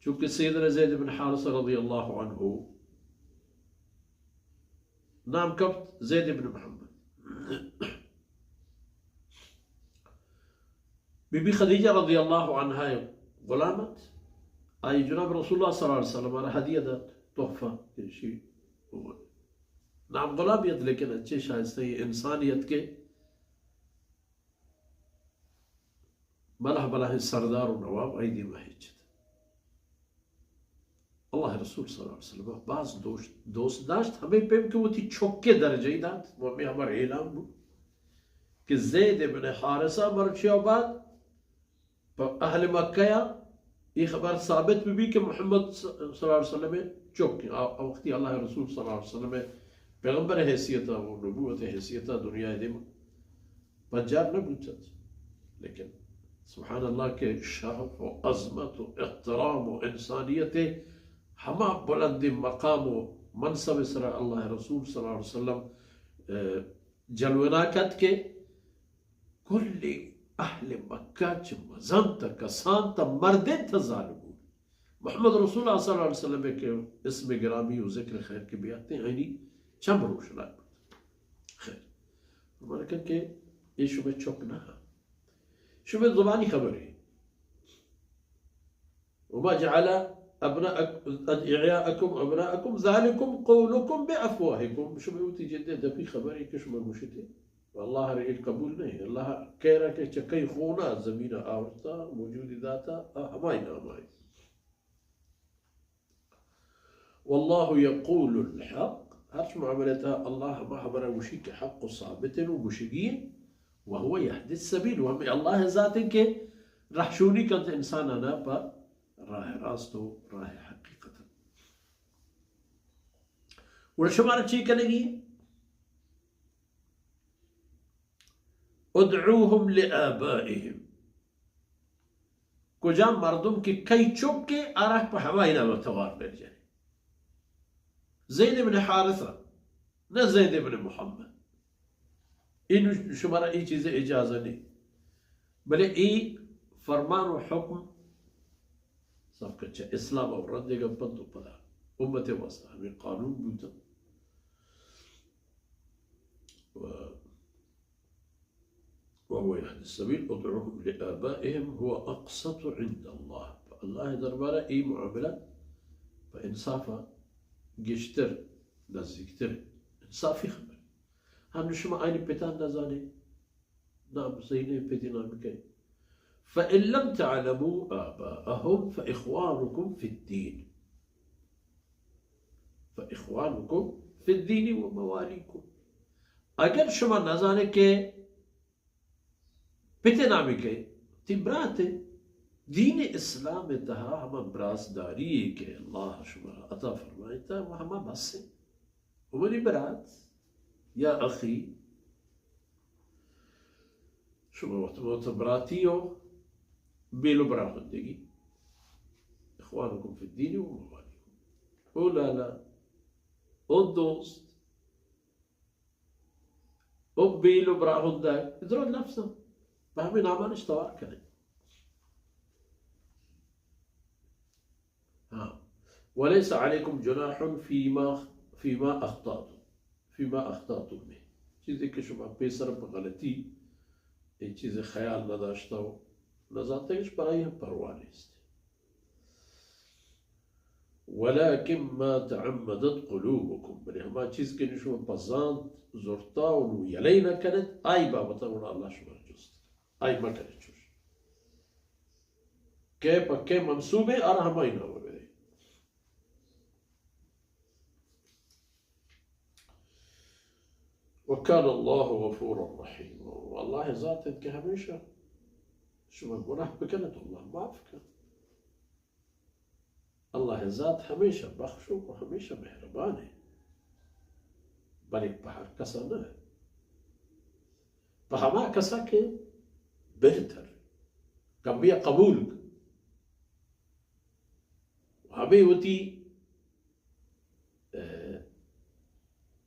چونکہ سیدنا زید بن حارثہ رضی اللہ عنہ نام کپت زید بن محمد۔ بی بی خدیجہ رضی اللہ عنہا غلام ات، آئی جناب رسول اللہ صلی اللہ علیہ وسلم را ہدیہ دات، تحفہ کہ شی نام غلام ات، لیکن اچے شائستہ انسان ات کہ بلاہ بلاہیں سردار و نواب آئی دیما ہچ ات۔ اللہ رسول صلی اللہ علیہ وسلم باز دوست، دوست داشت، ہمے پیم کہ وتی چکے درجہ ای دات، و ہمے ہبر اعلان بو کہ زید ابن حارثہ مرچی و بعد پہ اہل مکہ یا ای خبر ثابت بی کہ محمد صلی اللہ علیہ وسلم چک، آ، آ وقتی اللہ رسول صلی اللہ علیہ وسلم پیغمبر حیثیت و نبوت حیثیت دنیا دیم پجار نہ بوتت، لیکن سبحان اللہ کہ شرف و عظمت و احترام و انسانیت ہما بلند مقام و منصب سرا اللہ رسول صلی اللہ علیہ وسلم، اه، جلونا کت کہ کلی اہل مکہ چہ مزن تا کسان تا مردین تا زالبول محمد رسول اللہ صلی اللہ علیہ وسلم کہ اسم گرامی و ذکر خیر کہ بیاتیں، اینی چم روشنا بوت۔ خیر، فرمان کن کہ یہ شمئے چک نہ ہاں، شمئے زبانی خبر ہے۔ وما جعل ابناء ادعیاءکم ابناءکم ذالکم قولکم بافواہکم، شمئے وتی جندے دپی خبر ہے کہ شما گوشتے، اللہ را یہ قبول نہیں۔ اللہ کہہ رہا کہ چکئی خونا زمین آورتا، موجودی داتا، آ ہمائی نام آئی۔ واللہ یقول الحق، ہرچ معاملہ تا اللہ ہما خبر گوشی کہ حق و ثابت و گوشگی، وهو یهدی السبیل، و ہمیں اللہ ذات کہ رہشونی کنت انسان آنا پا راہ راست و راہ حقیقت۔ اور شمارا چی کنگی؟ ادعوهم لآبائهم۔ کجام مردم کہ کئی چکے آرہ پہ ہمائی نام توار برجنے۔ زید ابن حارثہ، نہ زید ابن محمد۔ این شمارا ای چیز اجازہ نہیں۔ بلے ای فرمان و حکم سب کچھ اسلام اور رد گپت و پدا امت واسطہ ہمیں قانون بوتا۔ و وهو يهدي السبيل، ادعوهم لآبائهم هو أقسط عند الله۔ پہ اللہ دربارہ ای معاملہ پہ انصافا گیشتر، نزدیکتر، انصافی خبر۔ ہم شما آئین پتان نزانے، نام صحیح نہیں، پتی نام کئی۔ فإن لم تعلموا آباءهم فإخوانكم في الدين۔ فإخوانكم في الدين ومواليكم۔ اگر شما نزانے کہ پتے نامی کئی، تی برات دین اسلام تہا ہما براسداری کہ اللہ شما عطا فرمائیتا، وہ ہما بس ہے۔ وہ منی برات یا اخی، شما وقت موت براتی ہو، بیلو براہندگی۔ اخوانکم فی الدین و موالیکم۔ او لالا، او دوست، او بیل و براہندگ، درو لفظ پہ ہمیں نامانش توار کریں۔ ہاں۔ ولیس علیکم جناح فیما، فیما اخطأتم، فیما اخطأتم به۔ چیزے کہ شما پیسر پہ غلطی اے چیز خیال نداشتہ و نزانتگش، پرائی ہم پرواہ نیست۔ ولكن ما تعمدت قلوبكم، بلے ہما چیز کہ نوں شما پہ زانت زرتا و نوں یلئی نہ کنت، آئی بابت گڑا اللہ شما جست۔ آئی مہ کنت چوش۔ کہ پہ کہ منسوب ہے، آرا ہمائی نام بدے۔ وكان الله غفورا رحيما، و اللہ ذات انت کہ ہمیشہ شما گناہ بکنت، اللہ معاف کن۔ اللہ ذات ہمیشہ بخشوک و ہمیشہ مہربان ہے، بلے پہ ہر کسا نہ، پہ ہما کسا کہ بہتر، کمی قبول کن۔ ہمے وتی، اے،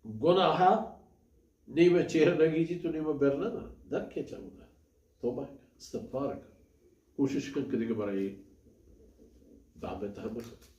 گناہ نیمہ چہر نگیجی تو نیمہ بر نہ، در کے چاہودا۔ توبہ کن، استغفار کن، کوشش کن کہ دیگہ برای باب ءِ تہا بہ کنت۔